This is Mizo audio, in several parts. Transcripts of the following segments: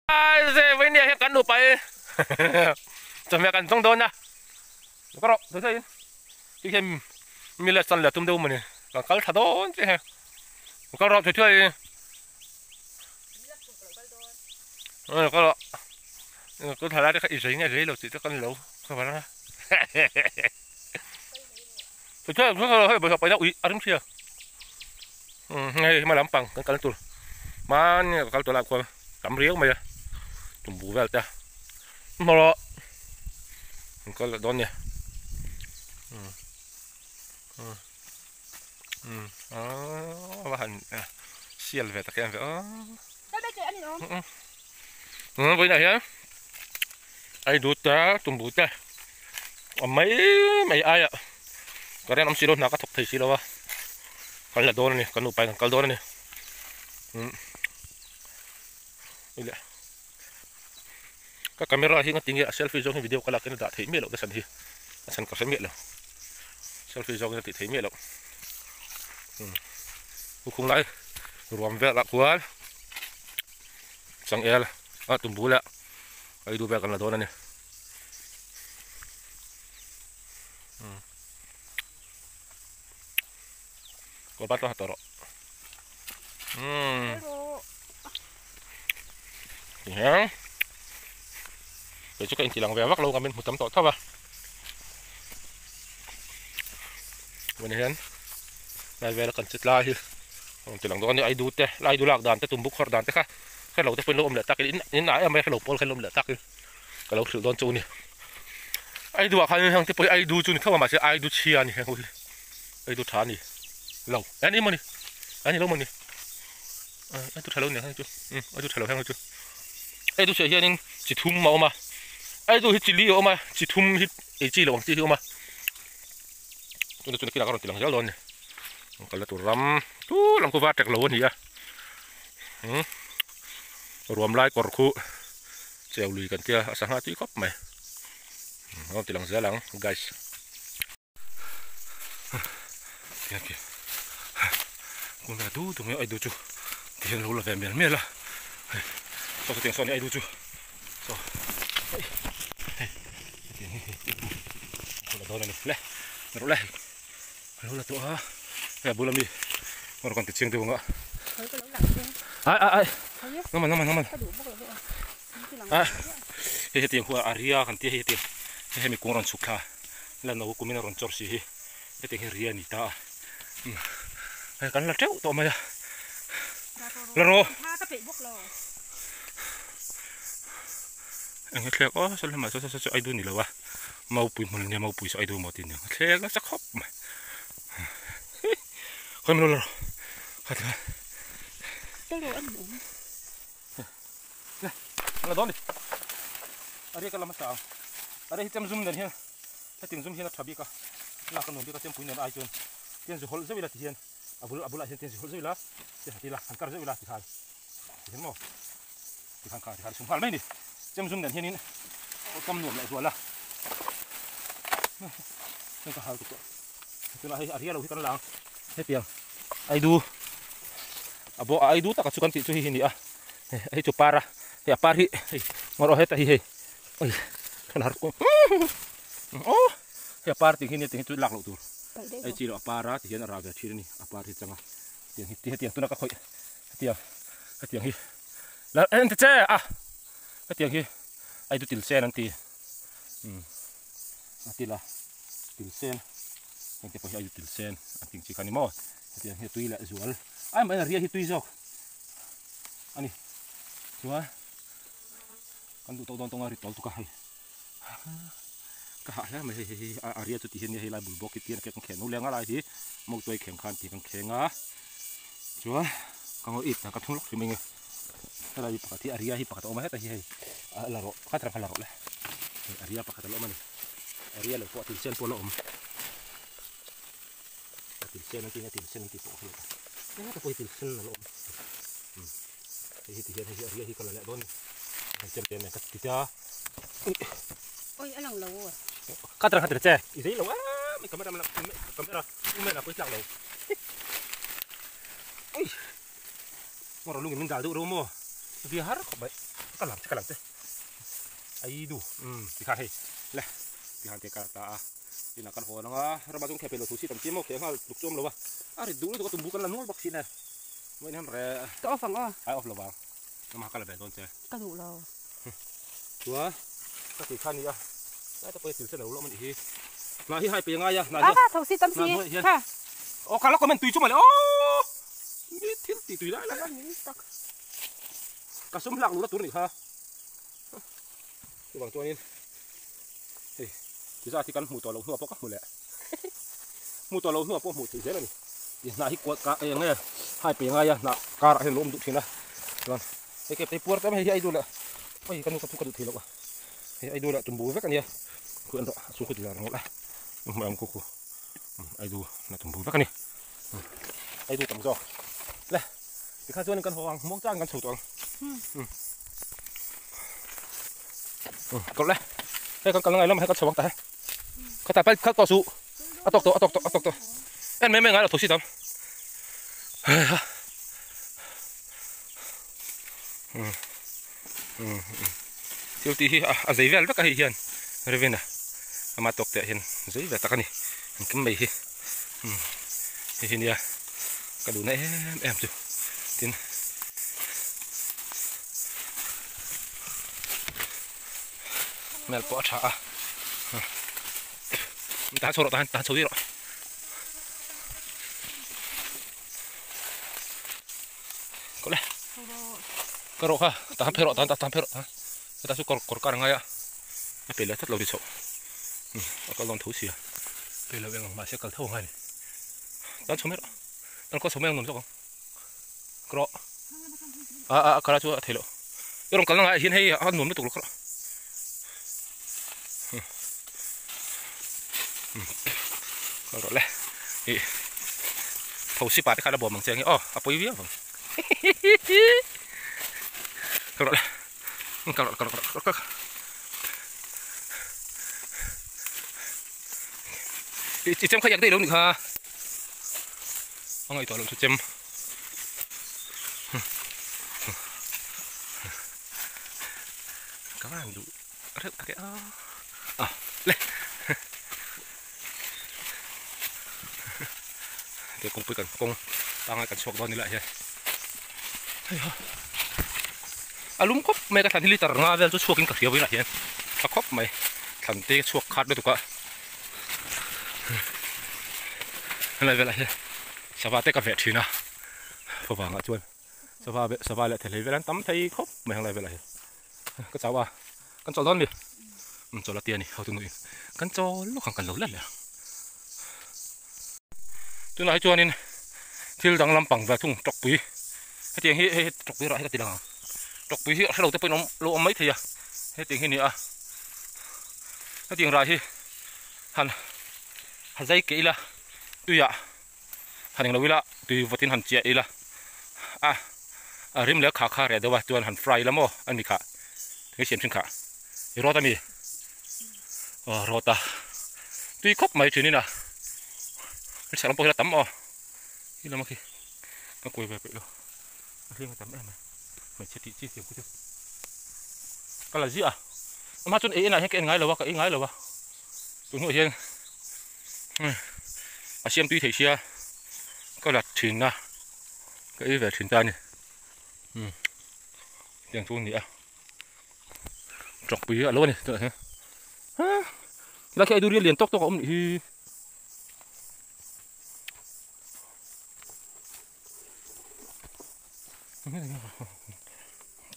Vawinia hian kan nupa hi chawhmeh kan zawng dawn a, ka rawh thei thei ti hian mila chan leh tum deuh mawni kan kal tha dawn chiah hei kal rawh thei thei ka rawh ka thalai te kha i zei nge zei lo tih te kan lo cover anga thei thei hei bawlhhlawh paihna ui a ring sia hei hma lampang kan kal tur hmani ka kal tawh lah khuan tam riau mai a tumbu vel te hmawlh an kal leh dawn nia a va han sial ve tak em ve aw vawiinah hian aidu te tumbu te a mai mai aiah current awm si lo hna ka thawk thei si lo a kan la dawn a ni kan nupa in kan kal dawn a ni. Ka camera hi ngatinge a selfie zawng hi video ka lak hian a dah theih miah loh nasa ni hi a chhan ka hre miah lo selfie zawng in a tih theih miah loh lukhum lai ruam vel ah khuan changel a tumbu leh a eidu vel kan la dawn a ni. Kawr bat lo ha tawh rawh. Umm. Tihian kei chu ka inti lang ve vak lo ka min hmu tam tawh tho va. Tunah hian lai vela kan che tlai hi rawn ti lang dawn a ni aidu te aidu lak dan te tumbu khawrh dan te kha hrelo te pawhin lo awm leh tak in in ah em mai hrelo pawl kha in lo awm leh tak in ka lo hrilh dawn chu a ni. Aidu ah khan heng te pawh hi aidu chu ni tho a mahse aidu chhia a ni heng ho hi. Ei du tha a ni lo a ni mawni a ni lo mawni ei du tha lo ni heng chu ei du tha lo heng chu ei du chhiah hianin chi thum a awm a ei du hi chi li a awm a chi thum hi ei chi lo ang chi hi a awm a chutah chuan nakinah ka rawn ti lang zel dawn a ni an kalna tur ram chu lam khu var tek lo a ni a ruam lai kawr khu cheu lui kan tia a sangha tui khawp mai a rawn ti lang zel ang guys. Kung du du mai ai du chu ti hian lo la ve mial mial a hei saw sawtiang saw a ni ai du chu saw hei hei hetiang hi hei la dawn a ni le rawh le lo la tawh a hei a bula mi a rawn kan ti chiang deuh ang a ai ai ai naman naman naman a hei hetiang khu a ria kan tia hei hetiang hei hemi kung a rawn chhuk thla a. La no kumin a rawn chawr si hi hetiang hi ri a ni ta a hei kan la teuh tawh mai a la rawh eng thlek aw saw lamah saw saw saw ai du ni lo a maupui hmun ania maupui saw ai du maw tih aniang thlek nasa khawp mai khawi maw la rawh kha ti khan la dawn ni a riak a lam hmasa ang a riak hi chem zum nen hian hetiang zum hian a tha bik a lak a nuam bik a chempui nen ai chuan tian zu hawlh zeuh ila ti hian a bul a bulah hian tian zu hawlh zeuh ila ti han ti ila han kar zeuh ila ti khan ti hian maw ti khan kha ti khan chhum nghal mai ni chem zum nen hianin kam nuam leh zual a heng ka hal tuk tawh tunah hei a ria lo hi kan la ang hetiang aidu a bawh a aidu taka chu kan tih chu hei hi a ni a hei chu par a hei a par hi hei ngaw rawh heta hi hei oi thon har aw hei a par tih hi nia tih hi chu lak loh tur hei chi loh a par a ti hian a rah ve thin a ni a par hi chang a tiang hi hetiang tuna ka khawih hetiang hetiang hi la en ta che a hetiang hi aidu til sen an ti um a tila til sen heng te pawh hi aidu til sen an tih ang chi kha a ni maw hetiang hi a tui leh zual ai mahni a ria hi tui zawk a ni chuan kan duh tawh dawn tawng a ri tawl tuk a hei ka hah hle mai hei hei a ria chu ti hian hei lai bul bawk hi tian kan kheng no leng a lai hi mawtuai kheng khan ti kan kheng a chuan ka ngaw it ka thung lawk thei mai nge helai hi pakhat hi a ria hi pakhat a awm a heta hi hei a la rawh kha thar kha la rawh le a ria pakhat a la awm a ni a ria lo pawh a tilsen pawh a la awm. A til sen an tiin a til sen an tih pawh ka hriat a eng te pawh hi til sen a lo awm hei hi ti hian hei hi a ria hi ka la leh dawn hei chem te nen ka ti tia oi a lang lo aw ka tran kha tir che i zei lo a mi camera camera u men a pawh i tlak lo oi ngawr lungin min dal deuh reuh maw vi har khawp mai. Ka lang che ka lang che. Ai du ti khan hei le ti khan te ka ta a ina kan hawn anga rama chung thei pe lo thu si tam chi maw thei nghal tluk chu awm lo a a rit duh lutuk a tumbu kan la nual bawk si nen maw in han re Ka off ang aw. Ai off lo vang ama ka la ve dawn che. Ka duh lo. Chua ka ti kha nia lai te pawh hi thil sen a lo lawm a nih hi hnah hi hai pe ngai a hnah hian tho si tam si kha aw ka la comment tui chu mawle aw mi thil ti tui lai lai ka sum hlak luhna tur a nih kha chuvang chuanin hei ti zat hi kan hmuh tawh loh hnuah pawh ka hmu leh hmuh tawh loh hnuah pawh hmuh theih zel a ni ti hnah hi kuat ka eng nge hai pe ngai a hnah karah hian lo awm duh thin a chuan hei ke phei puar te hei hi a i duh leh oi ka nu ka thu ka duh thei loh a hei a i duh leh tumbu vek a nia khu en rawh a chhung khu ti zar ngawt a hmuh ang khu khu a i duh na tumbu vek a ni a i duh tam zawk le tikhan chuan kan haw ang muang chang kan chho tawh ang kawlh le hei kan kal na ngai lamah hian kan chho ang ta he khatah pal khalh tawh suh a tawk tawh a tawk tawh a tawk tawh en mai mai ngai lo tho si tam thil tih hi a zei vel vek a hei hian Revin a ama tawk te ah hian zei ve tak a ni engkim mai hi hei hi nia ka duhna em em chu tin hmel pawh a tha a tahan chho rawh tahan tahan chho zui rawh. Kawlh e. Ka rawh kha tahan phei rawh tahan tahan phei rawh tahan. Heta chu kawr kawr kar a ngai a. A pe leh tlat lo ri chhoh. A kal dawn tho sia. Pe lo eng ang mahse kal tho a ngai a ni. Tan chho mai rawh. Tan khaw chho mai ang nuam zawk ang. Ka rawh. A a a kala chu a thei loh. I rawn kalna ngaiah hian hei a nuam lutuk lo ka rawh. Kal rawh le. Ih tho si pa te khan a bawm ang che ang hi aw a pawi viau ang. Kal rawh le. Kal rawh kal rawh kal rawh. I chem kha yak daih lo nih kha. A ngaihtuah loh chu chem. Ka van duh reuh tak e a a le te kawngpui kan kawng pangai kan chhuak dawn ni lah hian hei ha a lum khawp mai ka thlan hi liter nga vel chu chhuak in ka hria vawiinah hian tha khawp mai thlan te chhuak khat lutuk a helai velah hian sava te ka veh thin a favangah chuan sava sava leh thehlei vel an tam thei khawp mai helai velah hian. Ka chau a, kan chawl dawn mi? Umm chawl a ti a ni, hotu nuin kan chawl lawk ang kan lo let leh ang. Tunah hi chuanin thil dang lampang ve thung tawkpui hetiang hi hei tawkpui rah hi ka ti lang ang. Tawkpui hi a hrelo te pawhin awm lo awm mai thei a, hetiang hi a ni a. Hetiang rah hi han ha zai keh ila tuiah han englo ila tui vawtin han chiah ila a a rim leh kha kha reh deuh a chuan han fry ila maw a ni kha tinge siam thin kha i rawt a mi aw rawt a tui khawp mai thin in a chhak lam pawh hi la tam aw hi lam a khi ka kuai ve peih lo a hling a tam em mai hmeichhe tih chi siam khu chu ka la ziah a amah chuan ei enah hian ka en ngai lo a ka ei ngai lo a tun hnuah hian. A siam tui thei sia ka la thin a ka ei ve thin ta a ni tiang chu a ni a tawkpui a lo a ni tunah hian helai khi ei durian lian tawk tawk a awm nih hi.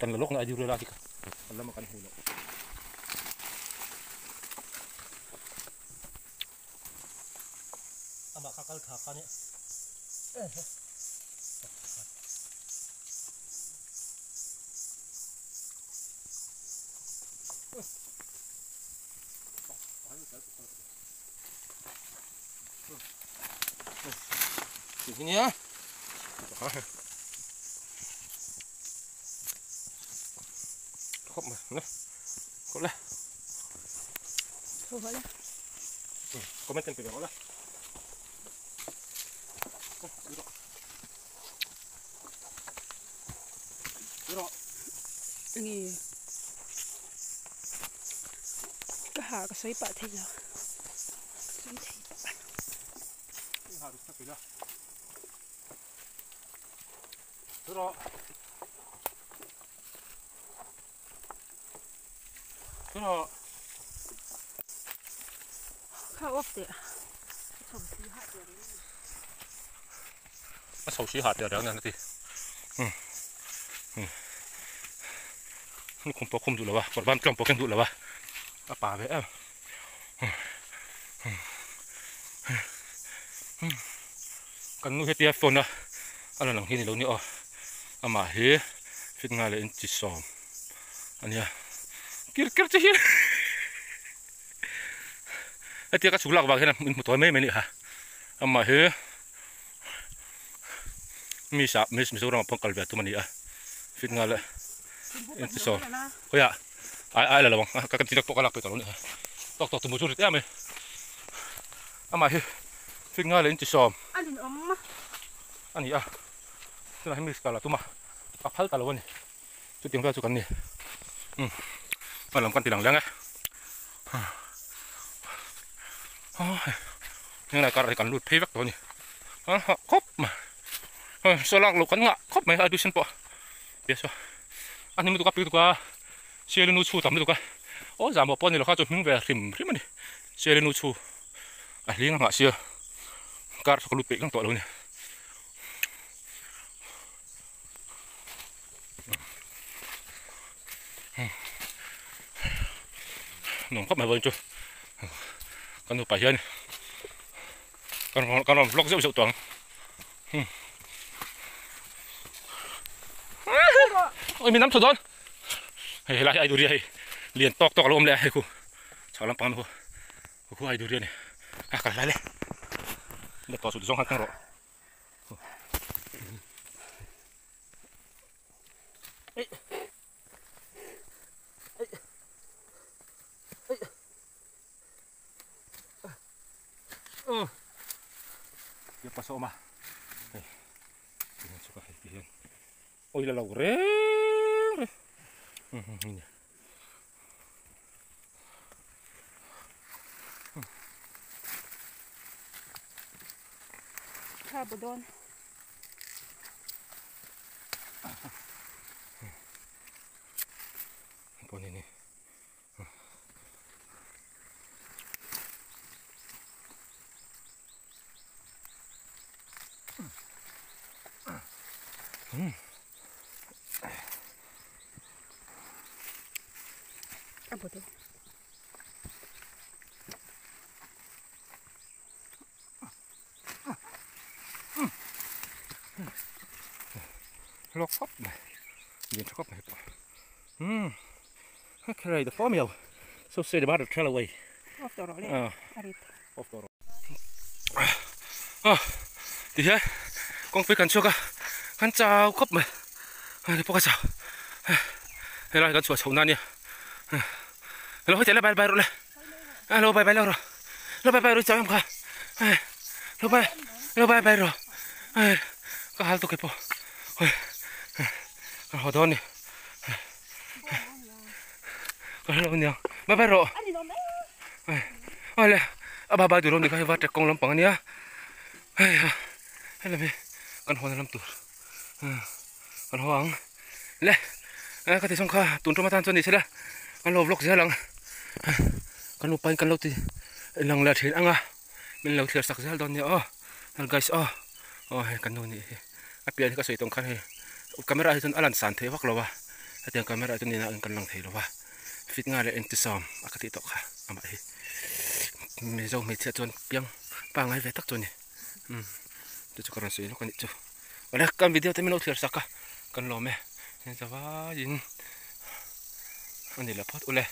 Kan la lawk na ei durian lai khi kan lama kan hmuh loh. Amah kha kal thla kha nia. Nia. Khop mà, nè. Khop le. Comment ten pe la. Nge. Ka ha ka sawi pah thei lo. Sawi thei pah. Kha off teh. A chho si ha teh reng nen a ti. Lukhum pawh khum duh lo a, kawr ban tlawm pawh keng duh lo a, a pa ve em. Kan nu hetia phone a a rawn lang hi a ni lo ni aw, amah hi fit ngai leh inchi sawm a nia, kir kir che hian hetia ka chhuk lak vang hian min hmu tawi mai mai a ni ha, amah hi mi sah Mizoram ah pawh kal ve a tum a ni a, fit ngai leh inchi sawm khawiah ai ai la lo ang ka ti pawh ka lak pek ta lo a ni ha, tawk tawk tumah chu rit em mai. Amah hi fit ngai leh in ti sawm. A ninawm. A ni a, tunah hian mix kal a tum a, a phal ta lo a ni. Chutiang vel chu kan ni. Umm hma lam kan ti lang leng e. Heng lai karah hi kan lut phei vek tawh a ni. A hah khawp mai. Saw lak loh kan ngah khawp mai a tuition pawh. Biasa a hnim lutuk a pik lutuk a, Sialinu chhu tam lutuk a, aw zahmawh pawh a ni lo kha chu hming ve hrim hrim a ni. Sialinu chhu a hling a nghah sia kar chu ka lut peih ngang tawh lo a ni. Nuam khawp mai vawiin chu kan nupa hian kan rawn vlog zeuh zeuh tawh ang. Oi min nam thu dawn. Hei helai hi Aiduria hei lian tawk tawk a lo awm leh a hei khu chhak lampang khu khu Aiduria a ni a kal hlai le le tawh chu zawng han keng rawh. Ei ei ei Ia pasal awm a hei tihian chhuk a hei tihian oil a lo reng reng Kha bu dawn. Pawh ni ni. A bu dawn. Lawk khawp mai, lian tha khawp mai pawh. Umm kherai ta fawm ilo so say the bar trail away off tawh rawh le a rit off tawh rawh ah ti hian kawngpui kan chhuak a kan chau khawp mai a ni pawh ka chau helai kan chhuah chhoh na ania hello hei teh le bye bye rawh le hello bye bye lo rawh lo bye bye rawh i chau em kha lo bye lo bye bye rawh ka hal tawk pawh ka haw dawn a ni. Ka hre lo ania bye bye rawh awle a bye bye tur awm ni kha hei va trek kawng lampang ania hei ha helami kan haw na lam tur kan haw ang le ka ti sawng kha tun tum atan chuan ni sela kan lo vlog zel ang kan nupa in kan lo ti lang leh thin anga min lo thlir sak zel dawn nia aw guys aw aw hei kan nu nih hi. A pian hi ka sawi tawng khan hei camera hi chuan a lan san thei vak lo a hetiang camera chu nina ang kan lang thei lo a fit nga leh intisawm a ka tih tawh kha amah hi mizo hmeichhia chuan piang pangai ve tak chu a ni umm chu chu ka rawn sawi lawk a nih chu awle kan video te min lo thlir sak a kan lawm e heng zavaiin a ni leh phawt ule.